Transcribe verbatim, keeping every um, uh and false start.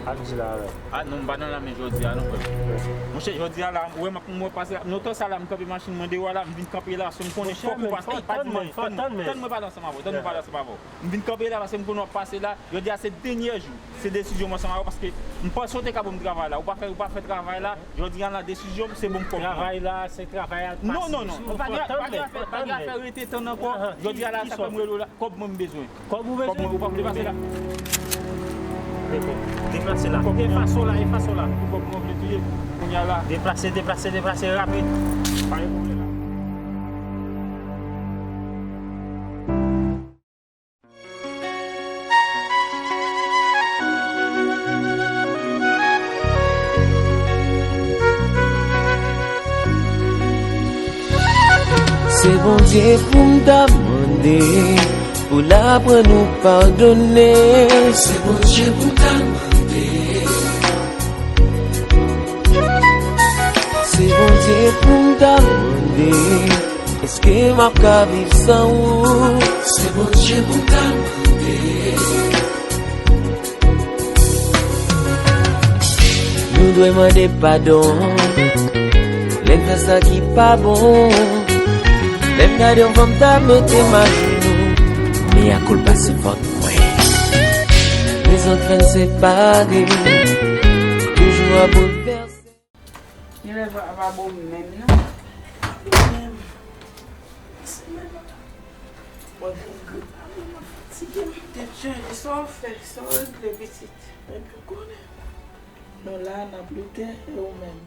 Sa k di la menm? Ah non, m pa nan lame jodi a non, frè m. Monchè, jodi a la, ou wè m ap, m wè pase la, nan tan sa la, m kanpe machin mwen deyò la, m vin kanpe la, paske m konnen fòk ou pase. Tann mwen, tann mwen, pale ansanm avè w, tann mwen pale ansanm avè w. M vin kanpe la, paske m konnen w ap pase la, jodi a se dènye jou. Se desizyon m ansanm avè w, paske m panse w te ka ban m travay la. Ou pa fè, ou pa fè travay la, jodi a la, desizyon m, se ban m kòb mwen. Travay la, se travay a. Non, non, non, pa gen, pa gen afè, pa gen afè rete tann ankò. Jodi a la, sa fè m rele w la, kòb mwen m bezwen. Kòb ou bezwen? Kòb mwen, ou pa vle pase la? Deplase la. Kòb mwen. Efaso la, efaso la. Kòb mwen vle touye. Kounye a la. Deplase, deplase, deplase rapid. Pa gen pwoblèm. Se Bondye pou m ta mande, pou l aprann nou padone. Se Bondye pou m ta mande. Se Bondye pou m ta mande. Èske m ap ka viv san ou? Se Bondye pou m ta mande. Nou dwe mande padon lè n fè sa ki pa bon. Lè m gade yon fanm ta mete m ajenou, mea culpa se fòt mwen. Lezòt fè n separe, toujou ap boulvèse. Gen lè va, va bon menm non. Menm. Se menm. Mwen vin grip la, mwen fatige m. Tèt chaje, sa w fè, sa w regle pitit? Mwen pa konnen. Nou la, n ap lite, e ou menm?